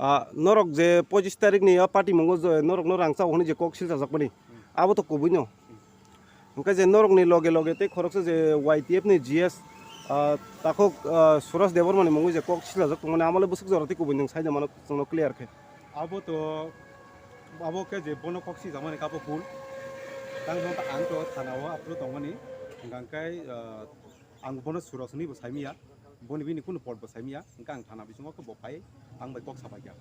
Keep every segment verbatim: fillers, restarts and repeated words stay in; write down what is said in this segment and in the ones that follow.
Ah, norok je pochis tarik ni o party mungo je norok no rang chao hwnwi je kok silchajak mani, abo to kubui no. Hwnkhe je norok ni loge loge tei khoroksa je Y T F ni G S, ah, takhuk, ah, Suraj Debbarma ni mungo je kok silchajak tongmani, amo le bwswk jora tei kubui nwng sai mano chwngno clear khe. Abo to, abo khe je bono kok silchajak mani kabo bul. Tang bo ang to thana o apro tongmani, hwnkhe, ah, ang bono Suraj ni bo saimiya. Boni bini kunu pot bo saimiya, hwnkhe ang thana bisingo khe bo phai, ang bai kok sabaikha.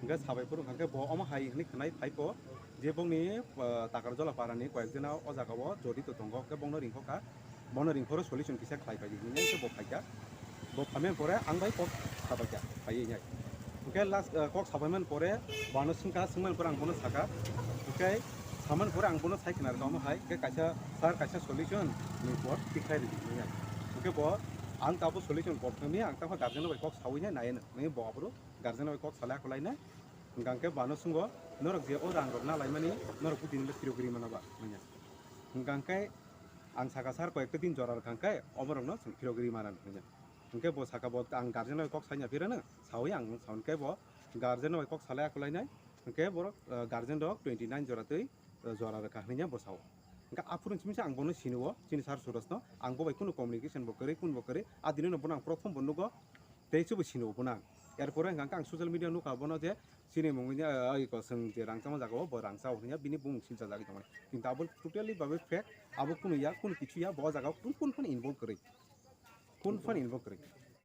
Hwnkhe sabai phuru hwnkhe bo omo hai hwnwi khwnai phai pho, je bongni, ah, Takarjola parani koyek jona o jaga o jodito tongo, hwnkhe bongno ringkho kha, bono ringkhoro solution kisa khlai pai di hwnwi khe bo phaikha. Bo phaimani pore ang bai kok sabaikha, phaiwi nai. Hwnkhe last, ah, kok sabaimani pore bono swngkha, swngmani pore ang bono sakha, hwnkhe samani pore ang bono sai khna rwkha omo hai, hwnkhe kaisa sir kaisa solution ni pot thik khai rwdi hwnwi nai. Hwnkhe bo ang tabuk solution pot thangwi ang takha guardian bai kok sawi nai nai nai bo abro guardian bai kok salai akolai nai. Hwnkhe bono swngbo norok je o rang rok na laimani norok butini le phirogwi rwi mano ba hwnwi. Hwnkhe ang saka sir koyekta din jora rwkha hwnkhe omo rokno chwng phirogwi rwi mano hwnwi. Hwnkhe bo saka bo ang guardian bai kok saina phirano sawi ang hwnkhe bo guardian bai kok salai akolai nai. Hwnkhe borok, ah, guardian rok twenty nine jora twi, ah, jora rwkha hwnwi bo sao. Hwnkhe aphuru simi se ang bono sini o, chini sir Suraj no, ang bo bai kunu communication bo kwrwi, kunu bo kwrwi, a dini no bono ang prothom bo nugo, tei se bo sini o bono ang. Erpore hwnkhe ang social media nukha bono je chini mungwi, ah, oi ko chwng je rang chama jaga o, bo rang chao hwnwi bini bumung silchajagwi tongmani. Kintu abo totally babe fake, abo kunu ya, kunu kichu ya, bo o jaga o kunu, kunu phano involve kwrwi. Kunu phano involve kwrwi.